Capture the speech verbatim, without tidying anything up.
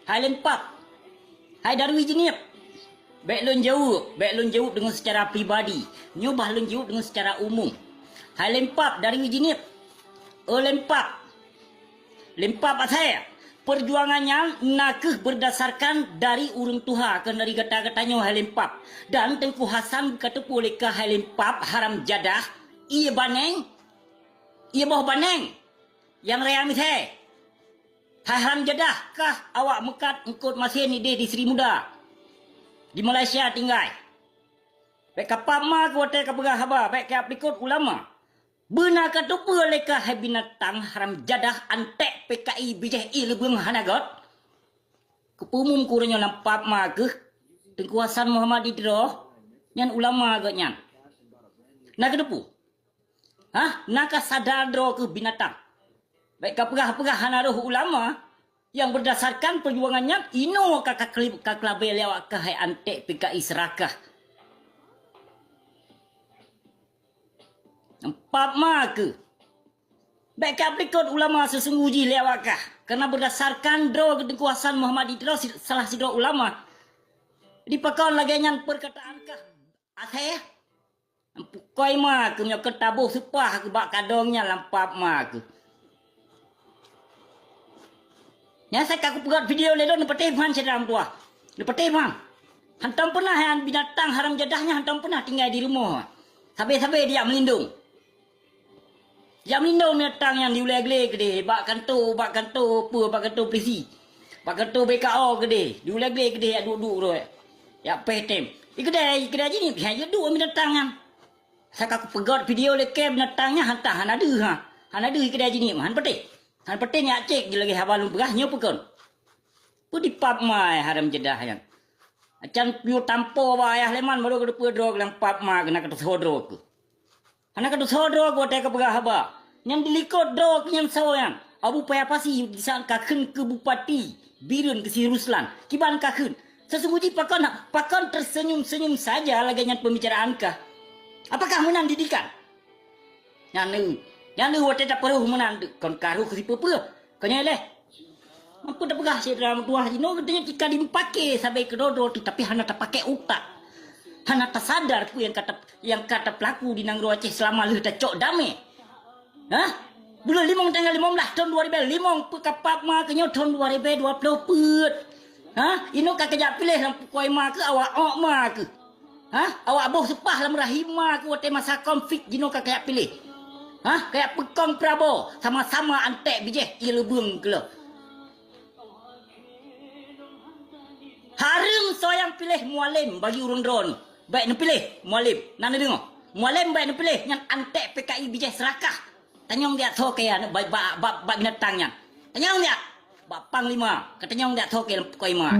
Hai Lempap. Hai Darwi Jeunieb. Bék lôn jaweueb, bék lôn jaweueb deungon seucara pribadi. Nyoe bah lôn jaweueb deungon seucara umum. Hai Lempap, Darwi Jeunieb. Oh Lempap. Lempap asai. Peujuangan nyan na kheueh beurdasarkan dari ureuëng tuha, keu dari gata-gata nyoe hai Lempap. Dan Teungku Hasan ka teupeu lé kah hai Lempap haram jadah, ié baneng, ié boh baneng. Nyang raya misai. Hai haram jadah kah awak meukat eungkot masen idéh di Sri Muda. Di Malaysia tinggai. Bék kapap ma keu watée kapeugah haba, bék kajak peulikot ulama. Beuna ka teupeu lé kah hai binatang haram jadah anték P K I bijéh ié leubeueng hana gét. Kupeumum keu uroe nyoe lam pap ma keuh, Teungku Hasan Muhammad Idroh, nyan ulama gét nyan. Na keuteupeu? Hah? Na ka sadar droe keuh binatang. Bék kapeugah-peugah hana roh ulama, nyang beurdasarkan peujuangan nyan inoe ka, ka, ka keulabée lé awak kah hai anték P K I seurakah. Pap ma keuh. Bék kajak peulikot ulama seusunggoh jih lé awak kah, kareuna beurdasarkan droe Teungku Hasan Muhammad Idroh si-, salah sidroe ulama. Dipakon lagée nyan peurkataan kah? Asée? Pukoi ma keuh nyoe keu taboh seupah keuh bak kadong nyan lam pap ma keuh. Nyang asai ka kupeugét video lé lôn, neupatéh ban syedara meutuwah. Neupatéh ban. Hantom peunah nyan binatang haram jadah nyan hantom peunah tinggai di rumoh. Sabe-sabe dijak meulindong. Dijak meulindong binatang nyan di ulée glé keudeh, bak kanto, bak kanto peue, bak kanto polisi. Bak kanto B K O keudeh, di ulée glé keudeh jak duek-duek droe. Jak péh tem. Di keudée, di keudée jinih, pih jak duek binatang nyan. Asai ka kupeugét video lé kée binatang nyan hantom hana deuh ha. Hana deuh di keudée jinih, han patéh. Han patéh nyak cék lagée haba lôn peugah nyoe peukon. Peue di pap ma haram jadah nyan. Acan piôh tampo bak ayah leman baru ka teupeu droe lam pap ma keuh na ka teusoe droe keuh. Hana ka teusoe droe keuh watée kapeugah haba. Nyan dilikot droe keuh nyan soe nyan. Abu Paya Pasi disaat ka kheun keu Bupati Bireuen keu si Ruslan. Kiban ka kheun. Seusunggoh jih pakon, pakon tersenyum-senyum saja lagée nyan pembicaraan kah? Apakah meunan didikan? Nyan lé, nyan lé watée tapeureuh meunan kon karu keu sipeue-peue. Kon nyan lé. Mampu tapeugah syedara meutuwah jinoe geutanyoe jika dipaké sabe keudroe-droe teuh, tapi hana tapaké utak. Hana tasadar peue nyang ka ta-, nyang ka tapeulaku di nanggroe Aceh seulama lheueh tacok damé. Hah? Buleuen limong tanggal limong blaih thon dua ribée limong peue ka pap ma keuh nyoe thon dua ribée dua ploh peuet. Hah? Inoe ka kajak piléh lam pukoi ma keuh awak ôk ma keuh. Hah? Awak boh seupah lam rahim ma keuh watée masa konflik jinoe ka kajak piléh. Hah? Kajak peukong Prabowo sama-sama anték bijéh ié leubeueng keuh lom. Hareuem soe nyang piléh Mualem bagi ureuëng droeneuh. Bék neupiléh Mualem. Na neudeungoe? Mualem bék neupiléh nyan anték P K I bijéh seurakah. Tanyong diat soe kée bak, bak, bak, bak binatang nyan. Tanyong diat bak panglima. Ka tanyong diat soe kée lam pukoi ma.